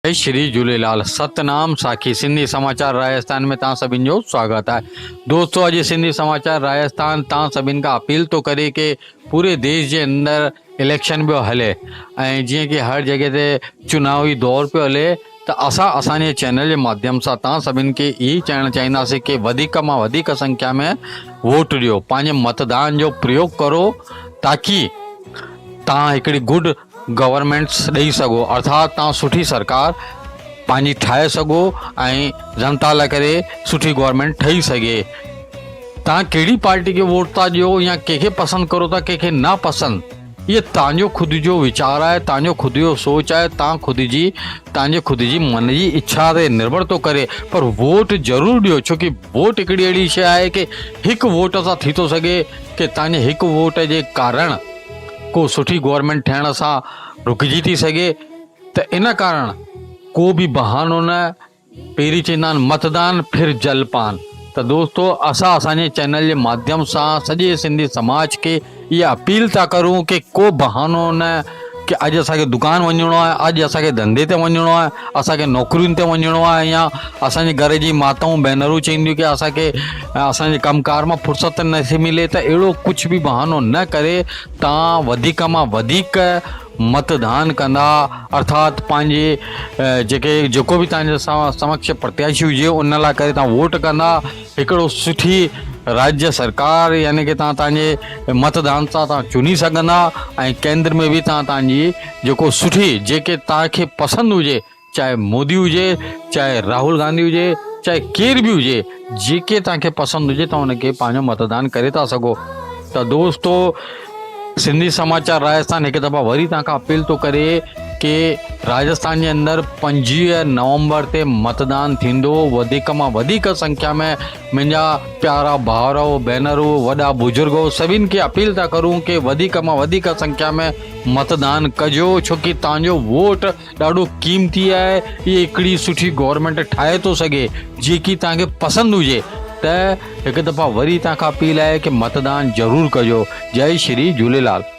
جئي شري جهوليلال ستنام ساکي سنڌي سماچار راجستان ۾ توهان سڀن جو سواگت آهي دوستو اڄ سنڌي سماچار راجستان توهان سڀن کان اپيل ٿو ڪري ڪي پوري ديش جي اندر اليڪشن پيو هلي ۽ جيئن ڪي هر جڳهه تي چناوي دور پيو هلي ته اسان اسان جي چينل جي ماڌيم سان توهان سڀن کي اهي چئڻ چاهينداسين ڪي وڌيڪ مان وڌيڪ سنکيا ۾ ووٽ ڏيو پنهنجي متدان جو پريوگ ڪرو تاڪي توهان هڪڙي گڊ گورنمينٽس ڏئي سگهو ارٿات توهان سٺي سرڪار پنهنجي ٺاهي سگهو ۽ جنتا لاء ڪري سٺي گورنمينٽ ٺهي سگهي توهان ڪهڙي پارٽي کي ووٽ ٿا ڏيو يا ڪنهن کي پسند ڪرو ٿا ڪنهن کي نا پسند اهي توهان جو خود جو ويچار آهي توهان جو خود جو سوچ آهي توهان خود جي توهان جي خود جي من جي اڇا تي نرڀر ٿو ڪري پر ووٽ ضرور ڏيو ڇو ڪي ووٽ هڪڙي اهڙي شيء آهي ڪي هڪ ووٽ سان ٿي ٿو سگهي ڪي توهان جي هڪ ووٽ جي ڪارڻ ڪو سٺي گورنمينٽ ٺهڻ سان رڪجي ٿي سگهي ته ان ڪارڻ ڪو به بهانو نه پهرين چئيندا آهن متدان ڦر جلپان ته دوستو اسان اسان جي چينل جي ماڌيم سان سڄي سنڌي سماج کي اها اپيل ٿا ڪرون ڪي ڪو بهانو نه ڪي اڄ اسان کي دڪان وڃڻو آهي اڄ اسان کي ڌنڌي تي وڃڻو آهي اسان کي نوڪرين تي وڃڻو آهي يا اسان جي گهر جي ماتائون ڀينرون چئينديون ڪي اسان کي اسان جي ڪم ڪار مان فرصت نه ٿي ملي ته اهڙو ڪجهه به بهانو نه ڪري تان وڌيڪ مان وڌيڪ متدان ڪندا ارٿات پنهنجي جيڪي جيڪو به تان جي سمڪش پرتياشي هجي ان لاء ڪري تان ووٽ ڪندا هڪڙو سٺي راجيه سرڪار يعني ڪي تان تان جي متدان سان تان چني سگهندا ۽ ڪيندر ۾ به تان تان جي جيڪو سٺي جيڪي تان کي پسند هجي چاهي مودي هجي چاهي راهول گانڌي هجي چاهي ڪير به هجي جيڪي توهان کي پسند هجي توهان ان کي پنهنجو متدان ڪري ٿا سگهو ته دوستو سنڌي سماچار راجستان هڪ دفعا وري توهان کان اپيل ٿو ڪري ڪي راجستان جي اندر 25 نومبر تي متدان ٿيندو وڌيڪ مان وڌيڪ سنکيا ۾ منهنجا پيارا ڀائرو ڀينرو وڏا بزرگو سڀن کي اپيل ٿا ڪرون ڪي وڌيڪ مان وڌيڪ سنکيا ۾ متدان ڪجو ڇو ڪي توهان جو ووٽ ڏاڍو قيمتي آهي اهي هڪڙي سٺي گورنمينٽ ٺاهي ٿو سگهي جيڪي توهان کي پسند هجي ته هڪ دفعا وري توهان کان اپيل آهي ڪي متدان ضرور ڪجو جئي شري جهوليلال.